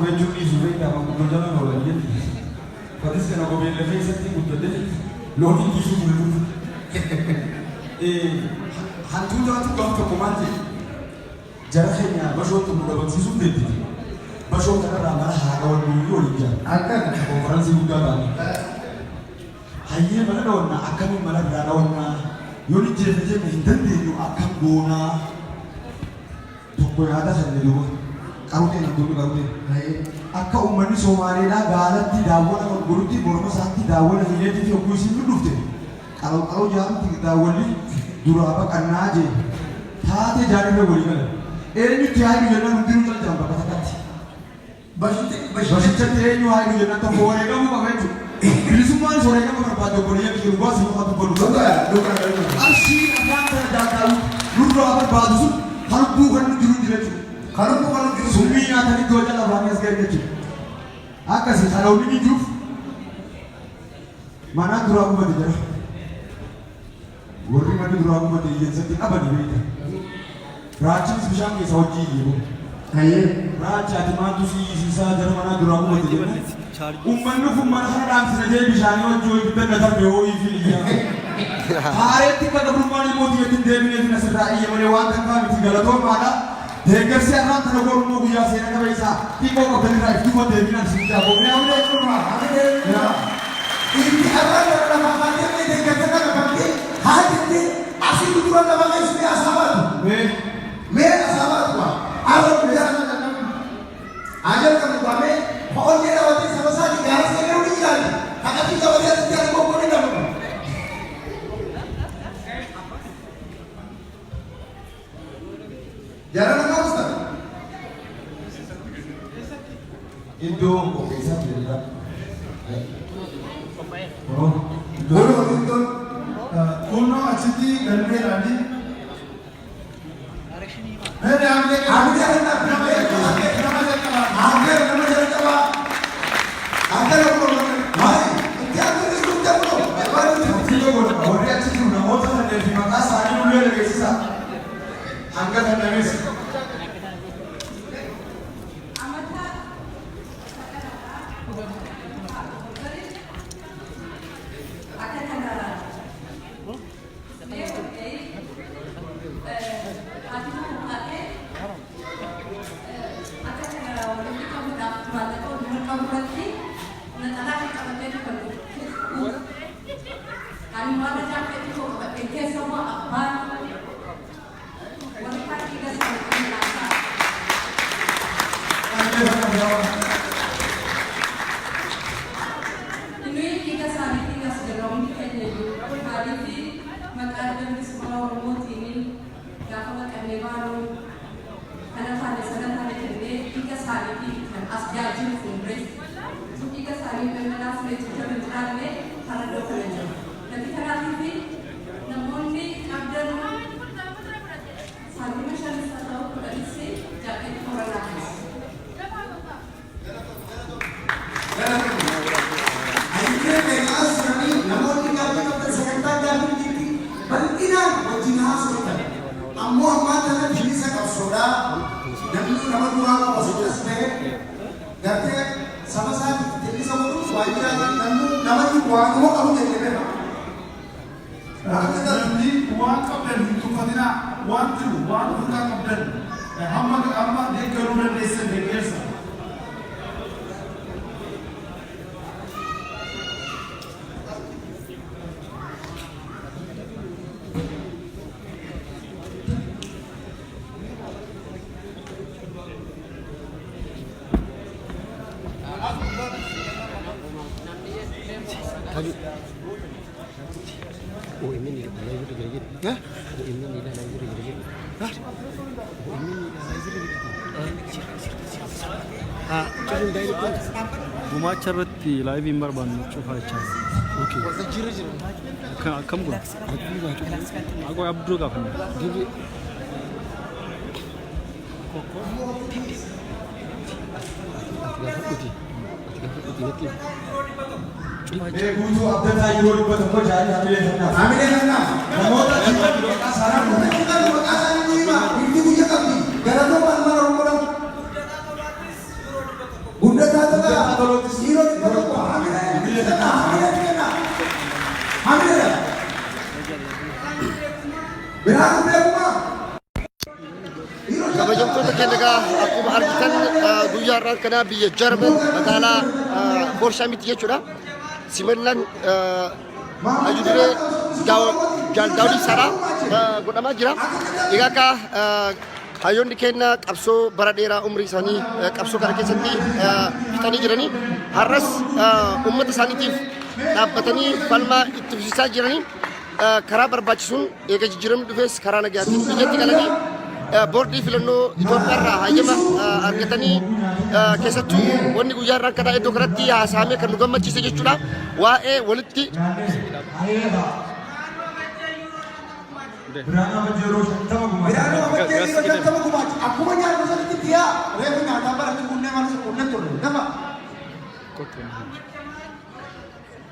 Jechuun dhiisu beektaa manguddoo jala oolan jetti. Fatis kana gobeella keessatti guddate loon hiikisuu bulluuf. Hantuutaatu gaaf tokko maal jedhe, jara keenya bashootti nu dhabamsiisuuf deettiti. Bashoo kanarraa mala haadha wal nuyi waliin jira. Akkana. Konferansii guddaa ta'anii. Hayyee, mala dhawannaa, akkamiin mala irraa dhawannaa? Yoo ni jeefne jenne hin dandeenyu, akkam goonaa? Tokko yaada kenne duuba. Qaruuteen, hantuunni qaruuteen. Akka uummanni Somaaleedhaa gaalatti daawwana godhutti morma isaatti daawwana hiileetii fi hogguu isiin dhufte qaloo qaloo jaarutti daawwalli duraa baqannaa jee taate jaanirra walii galan. Eenyutti haa hidhu jennaan hundinuu cal jedhan bakka takkatti. Bashichatti eenyu haa hidhu jennaan tokko wareegamuu qaba jechuudha. Bilisummaanis wareegama barbaadde, obboleeyyan kiyya, dhugaa si qofa dubbadhu. Dhugaa, dhugaa, dhugaa. Qarshiin afaan kana daakaawu nurraa barbaadu sun kan lubbuu kan nu jiru jira jechuudha. Kan lubbuu kan jiru. Summii nyaatanii iddoo jala baanii as ga'e jechuudha. Akkasii kana hundi ni jiruuf manaan duraa gubate jira. Warri manni duraa gubate hiyyeessatti qabani beekta. Raachinis bishaan keessa hojii iyyee boo. Raachi, ati maaltu si iyyisiisaa jara manaa duraa gubate jennaan? Uummanni kun mana kana dhaamsina jee bishaanii hojii hojii danna darbe hoo'ii fi iyyaa. Haareetti akka gabrummaan ilmoo tiyyatti hin deebineef asirraa iyya malee waan takkaa miti, galatoomaadha. Deeggarsi har'aan tana godhu immoo guyyaa seena qabeessa xiqqoo qabdanirraa if duuba deebinaan isin jaaboo. Mee hamilee Dhuma, hamilee dhuma. Itti har'a gara lafaa kaatee mee deeggarsa kana qabdee haa jettee asii dura lafa keessu mee asaa baatu. Mee Mee asaa baatu waa. Har'a guyyaa haa jalqabnu waa, mee onnee dhabatee saba isaatii gaara seenee ni jiraate. Haqatii qabatee asitti ani boqqoonni dhabamu. Jara nama usta. Iddoo qopheessaa jira. Kunoo iddoo Godoo iddoon. Kunoo achitti galmeedhaani. Mee hamilee Hamilee kennaa. Nama jalqabaa. Nama jalqabaa. Hamilee nama jalqabaa. Akkana kunoo maali? Itti aantuunis guddaa kunoo. Fiigoo godha. Warri achi jiru namoota kanneen fi maqaa isaanii nullee dhageessisa. Hanga kennames. Amata akka kana mee walgahii haati tokko kaatee akka kana walitti qabuudhaaf maallaqa walitti qabu irratti naxalaa kan qabatee dubbatu. Ani waan jaakkeetti koo qabadhee keessa immoo abbaan warri kaan dhiiga isaanii dhangalaasaa. Nuyi dhiiga isaaniitiin as jirra hundi keenya iyyuu. Maaliif, maqaa Adda Bilisummaa Oromootiin gaafa baqannee baanu kana taane sana taane jennee dhiiga isaaniitiin kan as gahaa jiru fuulduree. Utuu dhiiga isaanii dhangalaasne jecha hin jiraanne har'a iddoo kana jira. Gatii kanaatiif namoonni qabdan saantima 5s haa ta'u 10s jaakkeetti koranaa keessa. Hayyuulee keenya as jiranii, namoonni gaaffii qabdan, sagantaan gaaffii jirti, bal'inaan wajjin haasoftan. Ammoo ammaan tana bilisa qabsoodhaa, namni nama duraa qabu asitti as ba'e gartee saba isaatiif bilisa godhuuf waajjiraatiin namni namatti waanuma qabu jennee beekama. Namni waan qabdan hin tuffatinaa, waan jiru waan ofirraa qabdan hamma amma deeggaruu dandeessan deeggarsa. OMN ilaalaa jirra jira jedhe. OMN ilaalaa jirra jira jedhe. OMN ilaalaa jirra jira jedhe. Haa, cufuun daa'ima. Gumaacha irratti live hin barbaannu, cufaa jechaa. Okay. Akkam godhu? Abduu gaa cufu. Aqoo Abduu gaafanna. Dirri. Ati gaafadhuti. Ati gaafadhuti natti. Mee guutuu abdataa yeroo 100 jaalii hamilee kennaaf. Hamilee kennaaf. Namoota jiran maqaa isaanii Namoota jiran maqaa isaanii ni hima. Bifti guyya qabdi. Galatoo maal maal Oromoodhaan. Tolootis Dhiiroo 100, hamilee kenna, hamilee kenna. Hamilee. Birhaanuu Beekumaa. Dhiiroo 50. Kabajamtoota keenya, egaa akkuma argitan guyyaa har'aan kanaa biyya Jarman magaalaa Pforzheimitti jechuudha. Simannaan hayyuduree Jaal Daawud Ibsaadhaa godhamaa jira. Egaa akka hayyoonni keenya qabsoo bara dheeraa umrii isaanii qabsoo kana keessatti fixanii jiranii, har'as uummata isaaniitiif dhaabbatanii falmaa itti fufsiisaa jiranii, karaa barbaachisuun eega jijjiiramni dhufees karaa nagaatiin biyyatti galanii boordii filannoo Itoophiyaarraa hayyama argatanii, keessattuu wanni guyyaa irraa kanaa iddoo kanatti haasa'amee kan nu gammachiise jechuudha. Waa'ee walitti Birhaanuu Abajjee yeroo 50 gumaacha. Birhaanuu Abajjee dhiiroo 50 gumaacha. Akkuma nyaannu sanitti dhiyaa reefu nyaataa baratti kunnee mana kunnee turre. Lafa.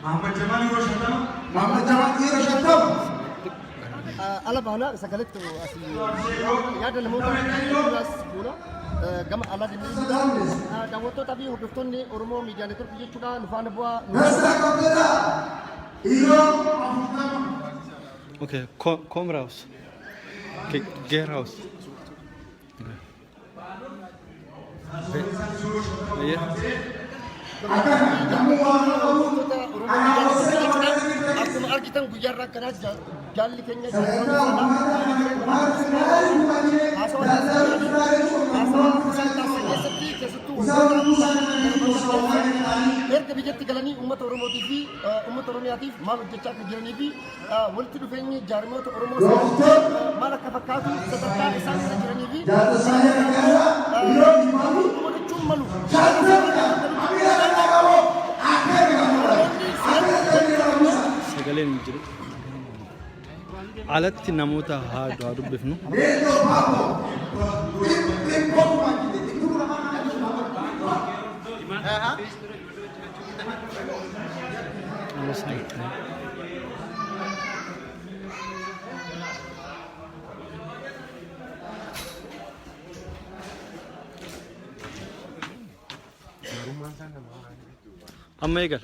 Mahammad Jamaal yeroo 50. Mahammad Jamaal dhiiroo 50. Ala baanaa sagaletti asii yaada namoota duraas fuula gama alaa deemee daawwattootaa fi hordoftoonni Oromoo Miidiyaa Neetworkii jechuudha nu faana bu'aa. Nasraa Kabbadaa dhiiroo 40. Okay, komm raus. Okay, geh raus. Okay. Akkuma argitan guyyaa irraa kanaa jaalli keenya haasawaa isaan taasisan keessatti, keessattuu erga biyyatti galanii uummata Oromootii fi uummata Oromiyaatiif maal hojjechaa akka jiranii fi walitti dhufeenyi jaarmoota Oromoo maal akka fakkaatu, sadarkaa isaan irra jiranii fi godhachuun malu. Sagaleen hin jiru. Alatti namoota haa haa dubbifnu. Amma eegal.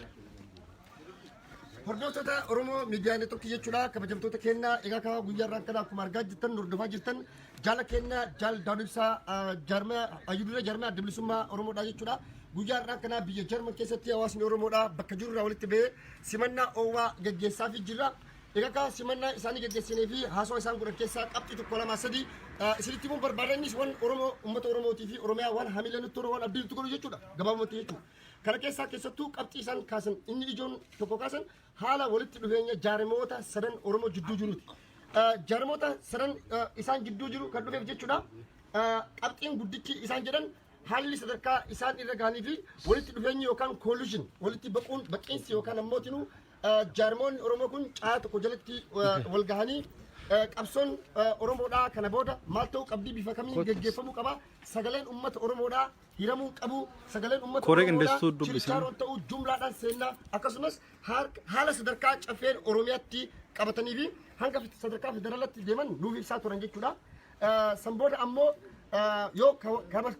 Hordoftoota Oromoo Miidiyaa Neetworkii jechuudha. Kabajamtoota keenya, egaa kaa guyyaa irraan kana akkuma argaa jirtan, hordofaa jirtan, jaala keenya Jaal Daawud Ibsaa, jaarmaya hayyuduree jaarmaya Adda Bilisummaa Oromoodha jechuudha. Guyyaa irraan kana biyya Jarman keessatti hawaasni Oromoodha bakka jirurraa walitti bahee simannaa oowwaa geggeessaafii jirra. Egaa kaa simannaa isaanii geggeessinee fi haasawaa isaan godhan keessaa qabxii tokko, lama, sadii isinitti himuun barbaada. Innis waan Oromoo, uummata Oromootii fi Oromiyaa waan hamilee nutti horu, waan abdii nutti godhu jechuudha. Gabaabumatti jechuudha. Kana keessaa keessattuu qabxii isaan kaasan inni ijoon tokko kaasan haala walitti dhufeenya jaarmoota sadan Oromoo jidduu jiruuti. Jaarmoota sadan isaan jidduu jiru kan dhufeef jechuudha. Qabxiin guddichi isaan jedhan haalli sadarkaa isaan irra gahanii fi walitti dhufeenyi yookaan coalition, walitti baquun, baqiinsi yookaan ammootinuu jaarmoonni Oromoo kun caa tokko jalatti wal gahanii qabsoon Oromoodhaa kana booda maal ta'uu qabdii, bifa kamiin geggeeffamuu qaba, sagaleen uummata Oromoodhaa hiramuu qabu, sagaleen uummata Koree Oromoodhaa qindeessituu dubbisna. chirchaaroon ta'uu, jumlaadhaan seennaa, akkasumas haala sadarkaa caffeen Oromiyaatti qabatanii fi hanga sadarkaa federaalatti deeman nuuf ibsaa turan jechuudha. San booda ammoo yoo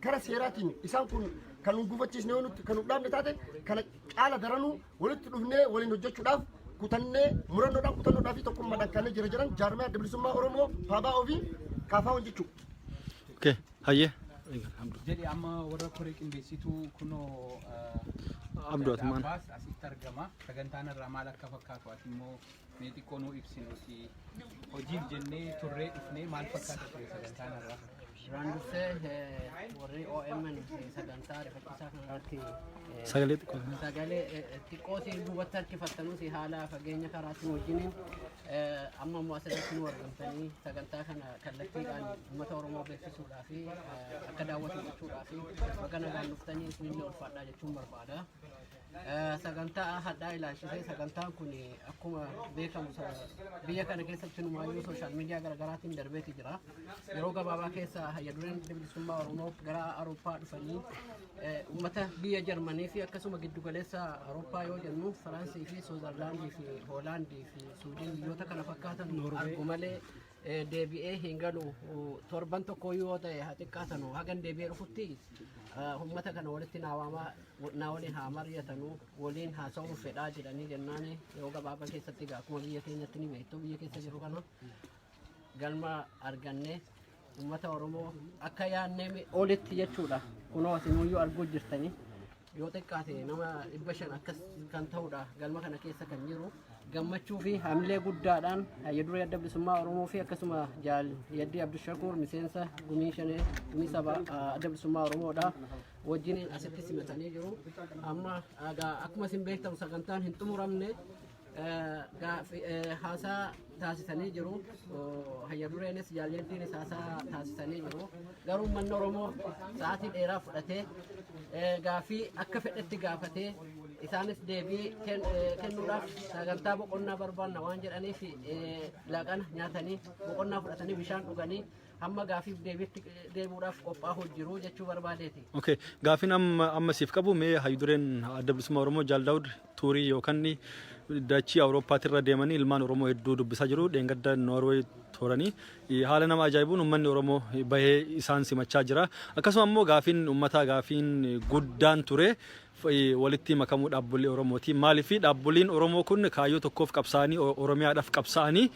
kara seeraatiin isaan kun kan nu gufachiisne, yoo nutti kan nu dhaabne taate, kana caala daranuu walitti dhufnee waliin hojjechuudhaaf kutannee, murannoodhaan, kutannoodhaa fi tokkummaadhaan kanneen jira jiran jaarmaya Adda Bilisummaa Oromoo PABO fi KFO jechuudha. Okay, hayyee. Jedhi, amma warra koree qindeessituu kunoo Abduu Atumaan. Abbaas asitti argama. Sagantaan irraa maal akka fakkaatu ati immoo mee xiqqoo nuu ibsi. Nuti hojiif jennee turree dhufnee, maal fakkaata ture sagantaan irraa? Duraan dursee warri OMN sagantaa ariifachiisaa kanarratti Sagalee xiqqoo. Sagalee xiqqoo si duubatti harkifattanus haala fageenya karaatiin wajjiniin amma immoo asirratti nu argamtanii sagantaa kana kallattiidhaan uummata Oromoo beeksisuudhaa fi akka daawwatu gochuudhaa fi baga nagaan dhuftanii isinillee ulfaadhaa jechuun barbaada. Sagantaa hadhaa ilaalchisee, sagantaan kun akkuma beekamu biyya kana keessatti numaayyuu social media garaagaraatiin darbeeti jira. Yeroo gabaabaa keessa hayya dureen Bilisummaa Oromoo gara Awurooppaa dhufanii uummata biyya Jarmanii fi akkasuma giddugaleessa Awurooppaa yoo jennu Firaansii fi Suuzerlaandii fi Hoolaandii fi Suudin, biyyoota kana fakkaatan argu malee deebi'ee hin galu. Torban tokko yoo ta'e haa xiqqaatanu, hagan deebi'ee dhufutti Uummata kana walitti naa waamaa, naa waliin haa mari'atanuu, waliin haasa'uun fedhaa jedhanii jennaan, yeroo gabaabaa keessatti egaa akkuma biyya keenyatti ni beektu, biyya keessa jiru kana galma argannee uummata Oromoo akka yaadnee olitti jechuudha. Kunoo isinuyyuu arguu jirtanii, yoo xiqqaate nama 500 akkas kan ta'udha galma kana keessa kan jiru. Gammachuu fi hamilee guddaadhaan hayya duree Adda Bilisummaa Oromoo fi akkasuma Jaal Yaddii Abdushakuur, miseensa gumii shanee gumii saba Adda Bilisummaa Oromoodha, wajjin asitti simatanii jiru. Amma egaa akkuma isin beektamu sagantaan hin xumuramne, haasaa taasisanii jiru. Hayya dureenis Jaal Yaddiinis haasaa taasisanii jiru. Garuu uummanni Oromoo sa'aatii dheeraa fudhatee gaaffii akka fedhetti gaafatee, isaanis deebii kennuudhaaf sagantaa boqonnaa barbaanna waan jedhaniif, laaqana nyaatanii, boqonnaa fudhatanii, bishaan dhuganii, hamma gaaffiif deebiitti deebi'uudhaaf qophaa'uu jiru jechuu barbaadeeti. Okay. Gaaffiin amma siif qabu, mee hayyudureen Adda Bilisummaa Oromoo Jaal Daawud tuurii yookaan dachii Awurooppaatirra deemanii ilmaan Oromoo hedduu dubbisaa jiru. Dheengadda Noorweey turanii haala nama ajaa'ibuun uummanni Oromoo bahee isaan simachaa jira. Akkasuma immoo gaafiin uummataa, gaafiin guddaan ture walitti makamuu dhaabbolee Oromooti. Maaliif dhaabboleen Oromoo kun kaayyoo tokkoof qabsaa'anii, Oromiyaadhaaf qabsaa'anii,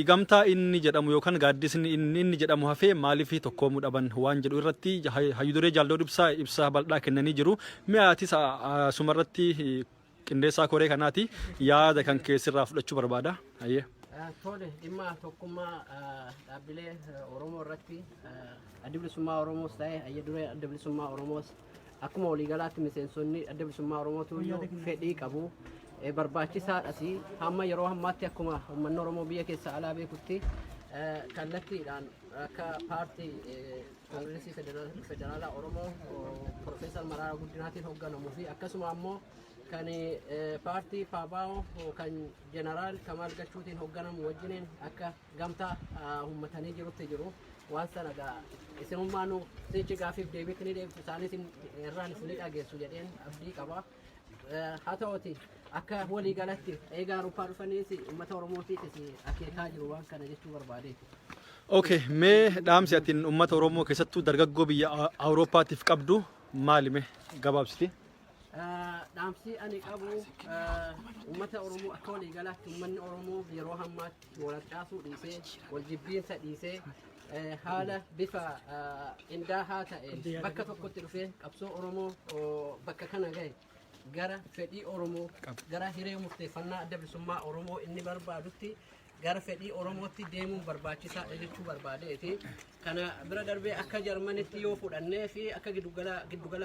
gamtaa inni jedhamu yookaan gaaddisni inni jedhamu hafee maaliif tokkoomuu dhaban waan jedhu irratti hayyuduree Jaal Daawud Ibsaa ibsa bal'aa kennanii jiru. Mi'a atis asumarratti qindeessaa koree kanaati, yaada kan keessirraa fudhachuu barbaada. Hayyee. Tole, dhimma tokkummaa dhaabbilee Oromoo irratti Adda Bilisummaa Oromoos ta'e hayya duree Adda Bilisummaa Oromoos, akkuma waliigalaatti miseensonni Adda Bilisummaa Oromootu fedhii qabu. Barbaachisaadhas. Hamma yeroo ammaatti akkuma uummanni Oromoo biyya keessa alaa beekutti kallattiidhaan akka paartii Koongireesii Federaalaa Oromoo Profeesar Mararaa Guddinaatiin hoogganamuu fi akkasuma ammoo kan paartii PABO kan Jeneraal Kamaal Galchuutiin hoogganamu wajjiniin akka gamtaa uummatanii jirutti jiru. Waan sana gaa isinummaa nu sichi gaafiif deebiitti ni deebisu, isaanis irraan isin ni dhageessu jedheen abdii qaba. Haa ta'uti, akka waliigalatti eegaa Awurooppaa dhufaniis uummata Oromootiifis akeekaa jiru waan kana jechuu barbaadeeti. Okay, mee dhaamsi atiin uummata Oromoo, keessattuu dargaggoo biyya Awurooppaatiif qabdu maali, mee gabaabsiti? Dhaamsi ani qabu uummata Oromoo, akka waliigalaatti uummanni Oromoo yeroo ammaatti wal harcaasuu dhiisee, wal jibbiinsa dhiisee, haala bifa qindaa'aa ta'een bakka tokkotti dhufee qabsoo Oromoo bakka kana gahe gara fedhii Oromoo, gara hiree murteeffannaa Adda Bilisummaa Oromoo inni barbaadutti, gara fedhii Oromootti deemuun barbaachisaadha jechuu barbaadeeti. Kana bira darbee akka Jarmanitti yoo fudhannee fi akka giddugala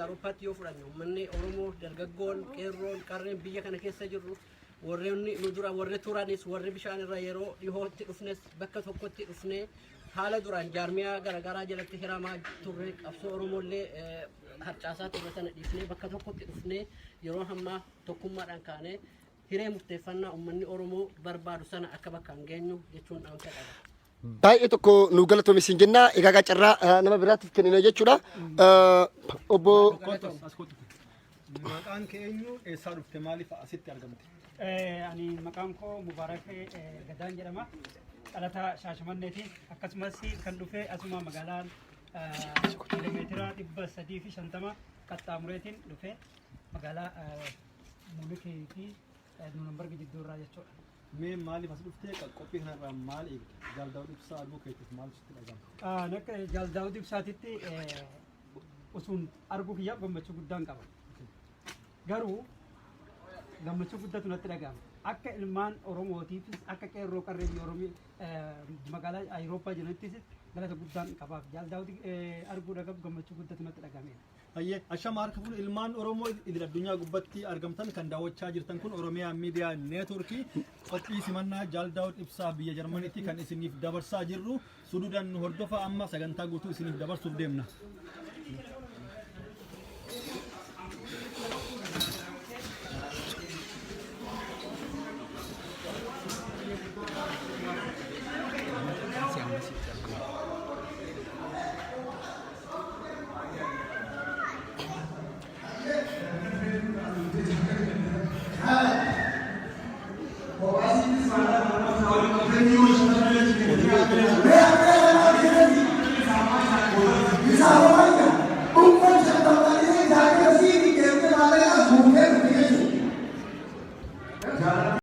Awurooppaatti yoo fudhanne, uummanni Oromoo dargaggoon, qeerroon, qarreen biyya kana keessa jirru, warreen nu dura warri turanis, warri bishaan irra yeroo dhihootti dhufnes, bakka tokkotti dhufnee haala duraan jaarmiyaa garaagaraa jalatti hiramaa turre, qabsoo Oromoollee harcaasaa turre sana dhiifnee, bakka tokkotti dhufnee yeroo ammaa tokkummaadhaan kaanee hiree murteeffannaa uummanni Oromoo barbaadu sana akka bakka hin geenyu jechuun dhaamsa qaba. Baay'ee tokko nu galatoomi siin jenna. Egaa carraa nama biraatiif kennina jechuudha. Obbo Maqaan kee eenyu? Eessaa dhufte? Maaliif asitti argamte? Ani maqaan koo Mubaarak Gadaan jedhama. Dhalataa Shaashamanneeti. Akkasumas kan dhufe asuma magaalaa kiiloomeetira 350 qaxxaamureetiin dhufe, magaalaa Muunikii fi Nuurambargi jidduu irraa jechuudha. Mee maaliif as dhuftee? Qophii kanarraa maal eegda? Jaal Daawud Ibsaa arguu keetiif maaltu sitti dhaga'ama? Akka Jaal Daawud Ibsaatitti usuun arguu kiyyaaf gammachuu guddaan qaba. Garuu gammachuu guddatu natti dhaga'ama. Akka ilmaan Oromootiifis, akka qeerroo qarree biyya Oromoo magaalaa Awurooppaa jiranittis galata guddaan qabaaf. Jaal Daawud arguudhaaf gammachuu guddatu natti dhaga'ameera. Hayyee, ashama harka fuune ilmaan Oromoo idil addunyaa gubbatti argamtan, kan daawwachaa jirtan kun Oromiyaa Miidiyaa Neetworkii, qophii simannaa Jaal Daawud Ibsaa biyya Jarmaniitti kan isiniif dabarsaa jirru. Suduudhaan nu hordofaa, amma sagantaa guutuu isiniif dabarsuuf deemna.